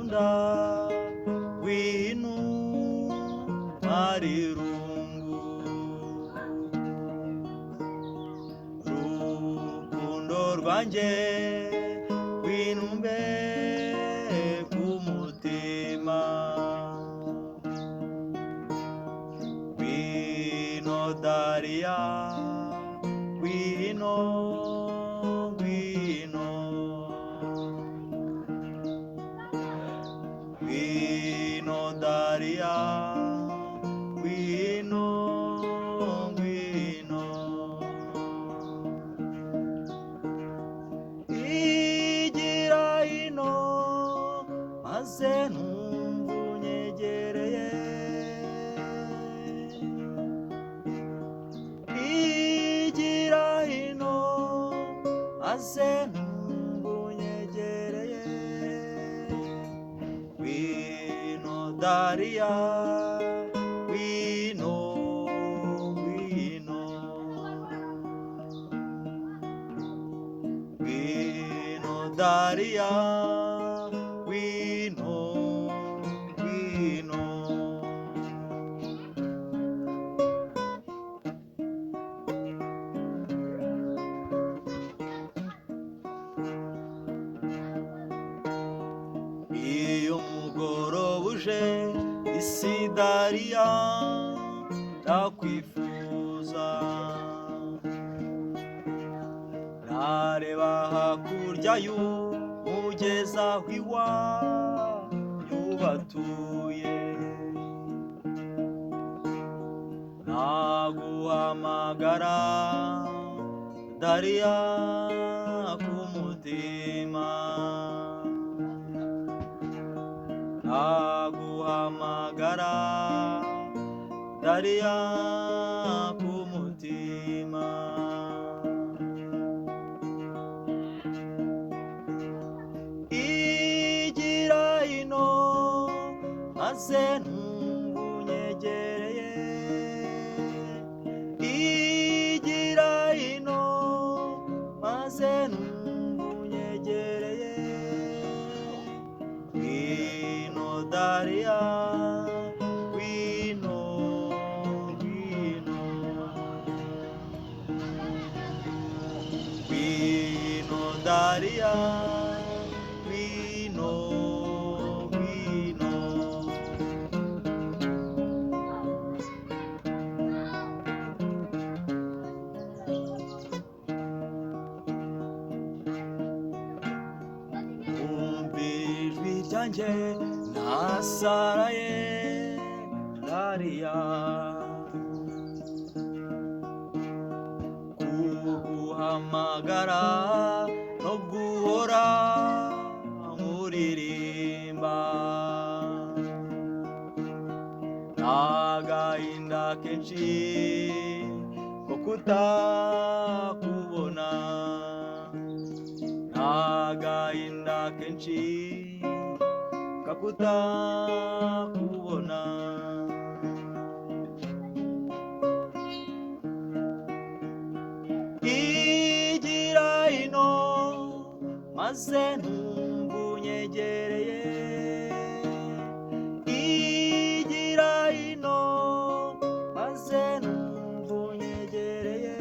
Ndagukunda ngwino marirungu, rukundo rwanjye ngwino umbe ku mutima. Ngwino Dariya, ngwino, ngwino, ngwino Dariya, ngwino, ngwino. Igira ino maze numva unyegereye, igira ino maze numva unyegereye. Ngwino Dariya, ngwino, ngwino, ngwino Dariya, ngwino, ngwino. Iyo umugoroba uje isi Dariya ndakwifuza, nareba hakurya y'umugezi aho iwanyu batuye, naguhamagara Dariya ku mutima, naguhamagara Dariya ku mutima. Igira ino maze numva unyegereye, igira ino maze numva unyegereye. Ngwino Dariya, ngwino, ngwino, ngwino Dariya, ngwino, ngwino. Umva ijwi ryanjye nasaraye Dariya, kuguhamagara no guhora nkuririmba, n'agahinda kenshi ko kutakubona, n'agahinda kenshi kakutakubona. Igira ino maze numva unyegereye, igira ino maze numva unyegereye.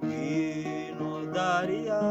Ngwino Dariya,